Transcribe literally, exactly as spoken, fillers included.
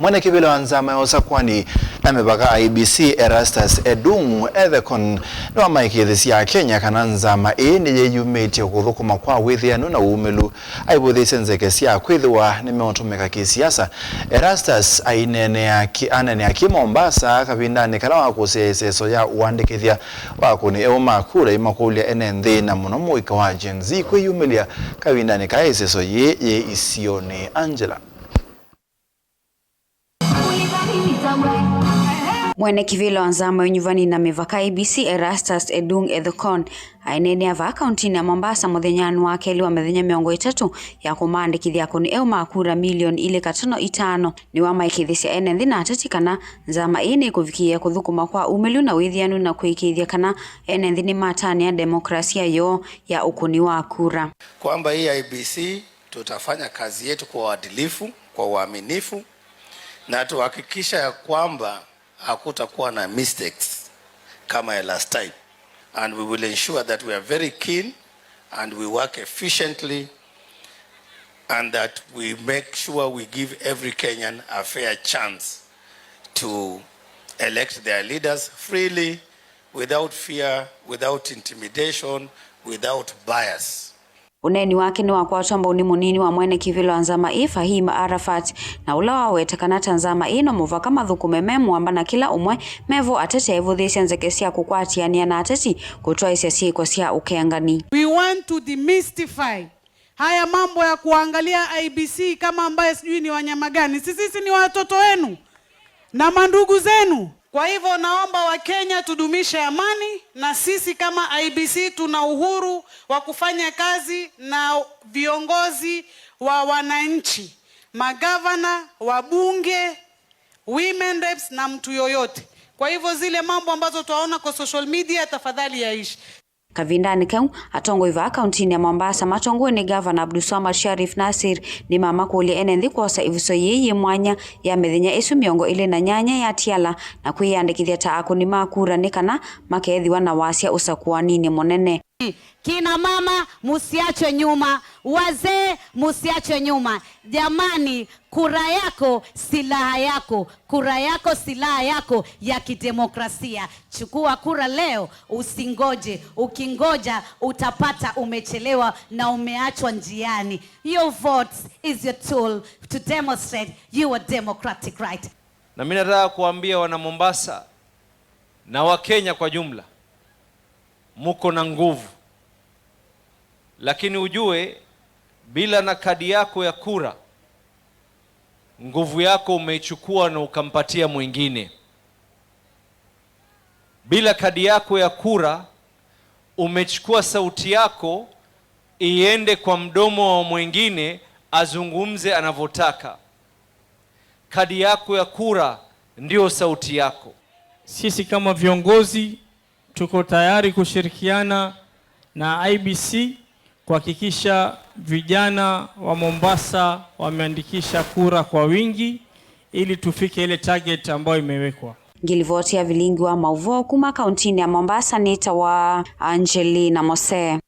Mwene kĩvĩla wa nzama ya ũsakwani na mĩvaka I E B C, Erastus Edung Ethekon, nĩwamaĩkĩĩthĩsye Akenya kana nzama ĩĩ nĩyĩyumĩtye kũthũkũma kwa wĩthĩanu na ũumĩlu, aivũthĩsye nzeke sya kwĩthĩwa nĩmeũtũmĩka kĩsiasa. Erastus aineenea ki-, aneenea ki Mombasa kavindanĩ kala wa kũsya ĩseso ya ũandĩkĩthya wa akũni eũ ma kura, aimakũlya ene nthĩ na mũno mũika wa Gen Z kwĩyumĩlya kavindanĩ kaa ĩseso yĩĩ yĩ isionĩ. Angela. Mwene kĩvĩla wa nzama ya ũnyuvani na mĩvaka I E B C, Erastus Edung Ethekon, aineenea vaa kauntinĩ ya Mombasa mũthenyanĩ wa kelĩ wa mĩthenya mĩongo ĩtatũ ya kũmaandĩkĩthya akũni eũ ma kura milioni ilĩ katono itano. Nĩwamaĩkĩĩthĩsye ene nthĩ na ateti kana nzama ĩĩ nĩkũvikĩĩa kũthũkũma kwa umĩlu na wĩthĩanu na kũĩkĩĩthya kana ene nthĩ nĩmatanĩa demokrasia yoo ya ũkũni wa kura. Kwamba hii I E B C tutafanya kazi yetu kwa uadilifu, kwa uaminifu, na tuhakikisha ya kwamba hakutakuwa na mistakes kama ya last time. And we will ensure that we are very keen and we work efficiently and that we make sure we give every Kenyan a fair chance to elect their leaders freely, without fear, without intimidation, without bias. Ũneeni wake nĩwakwatwa mbau nĩ mũnini wa mwene kĩvĩla wa nzama ĩĩ, Fahim Arafat, na ũla waweta kana ta nzama ĩĩ no mũvaka mathũkũme me mũamba na kĩla ũmwe me vo atete aivũthĩĩsya nzeke sya kũkwatĩanĩa na ateti kũtwaĩsya syĩko sya ũkengani. We want to demystify haya mambo ya kuangalia I E B C kama ambaye sijui ni wanyama gani. Si sisi ni watoto wenu na mandugu zenu? Kwa hivyo naomba Wakenya tudumishe amani, na sisi kama I E B C tuna uhuru wa kufanya kazi na viongozi wa wananchi, magavana, wabunge, women reps na mtu yoyote. Kwa hivyo zile mambo ambazo twaona kwa social media, tafadhali yaishi. Kavindanĩ kau, atongoi vaa kauntinĩ ya Mombasa matongoew'e nĩ Gavana Abdulswamad Sharif Nassir nĩmamakũlya ene nthĩ kwosa ĩvuso yĩĩ yĩ mwanya ya mĩthenya ĩsu mĩongo ĩlĩ na nyanya ya tiala na kwĩyandĩkĩthya ta akũni ma kura nĩ kana makeethĩwa na wasya ũsakũaninĩ mũnene. Kina mama, musiachwe nyuma. Wazee, musiachwe nyuma. Jamani, kura yako, silaha yako. Kura yako, silaha yako ya kidemokrasia. Chukua kura leo, usingoje. Ukingoja, utapata umechelewa na umeachwa njiani. Your vote is your tool to demonstrate your democratic right. Na mimi nataka kuambia wana Mombasa na Wakenya kwa jumla, muko na nguvu. Lakini ujue, bila na kadi yako ya kura, nguvu yako umeichukua na ukampatia mwingine. Bila kadi yako ya kura, umechukua sauti yako iende kwa mdomo wa mwingine azungumze anavyotaka. Kadi yako ya kura ndio sauti yako. Sisi kama viongozi tuko tayari kushirikiana na I E B C kuhakikisha vijana wa Mombasa wameandikisha kura kwa wingi ili tufike ile target ambayo imewekwa. Ngilivoti ya vilingi wa mauvoo kuma kauntinĩ ya Mombasa nĩtawa Angelina Mose.